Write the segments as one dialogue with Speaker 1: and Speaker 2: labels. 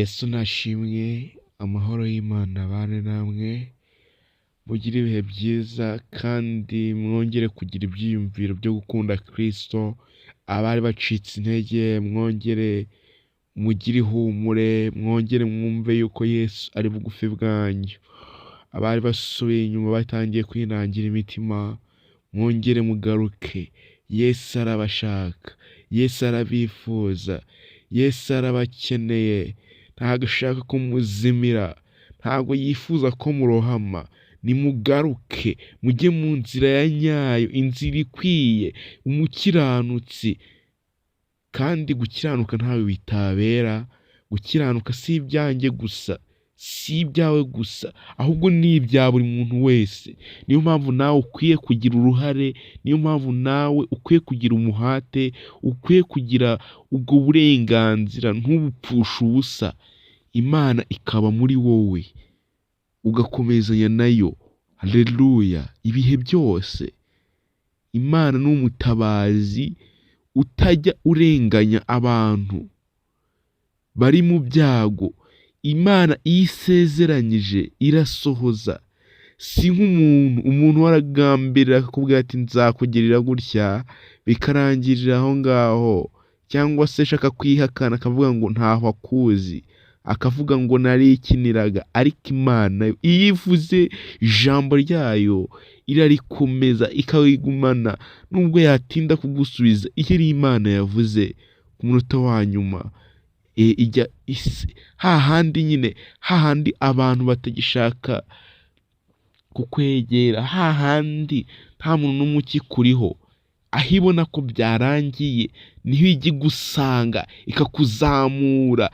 Speaker 1: Yesu nashimwe, amahoro y'Imana abane namwe, mugire ibihe byiza kandi mwongere kugira ibyiyumviro byo gukunda Kristo, abari bacitse intege mwongere mugire ihumure, mwongere mwumve yuko Yesu ari bugufi bwanyu, abari basubiye inyuma batangiye kwinangira imitima, mwongere mugaruke, Yesu arabashaka, Yesu arabifuza, Yesu arabakeneye, ntabwo ashaka ko muzimira, ntabwo yifuza ko murohama, nimugaruke mujye mu nzira ya nyayo, inzira ikwiye, umukiranutsi, kandi gukiranuka ntawe bitabera, gukiranuka si ibyanjye gusa, si ibyawe gusa, ahubwo ni ibya buri muntu wese, niyo mpamvu nawe ukwiye kugira uruhare, niyo mpamvu nawe ukwiye kugira umuhate, ukwiye kugira ubwo burenganzira ntubupfushe ubusa, Imana ikaba muri wowe, ugakomezanya nayo, haleluya, ibihe byose. Imana ni umutabazi utajya urenganya abantu bari mu byago, Imana iyo isezeranyije irasohoza, si nk'umuntu, umuntu aragambirira akakubwira ati nzakugirira gutya, bikarangirira aho ngaho, cyangwa se ashaka kwihakana akavuga ngo ntaho akuzi, akavuga ngo narikiniraga, ariko Imana iyo ivuze ijambo ryayo irarikomeza ikarigumana, nubwo yatinda kugusubiza, iyo ari Imana yavuze ku munota wa nyuma, ijya hahandi nyine, hahandi abantu batagishaka kukwegera, hahandi nta muntu n'umwe ukikuriho, aho ibona ko byarangiye niho ijya igusanga ikakuzamura,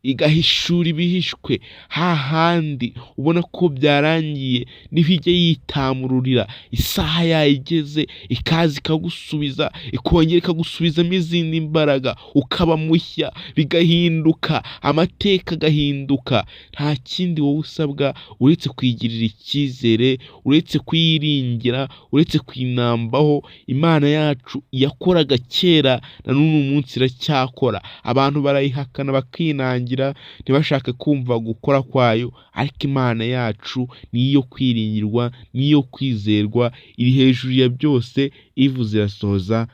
Speaker 1: igahishura ibihishwe, hahandi ubona ko byarangiye niho ijya yitamururira, isaha yayo igeze ikaza ikagusubiza, ikongera ikagusubizamo izindi mbaraga, ukaba mushya, bigahinduka, amateka agahinduka, nta kindi wowe usabwa uretse kuyigirira icyizere, uretse kuyiringira, uretse kuyinambaho. Imana yacu yakoraga kera na n'uno munsi iracyakora, abantu barayihakana bakinangira, ntibashake kumva gukora kwayo, ariko Imana yacu ni iyo kwiringirwa, ni iyo kwizerwa, iri hejuru ya byose, ivuze irasohoza.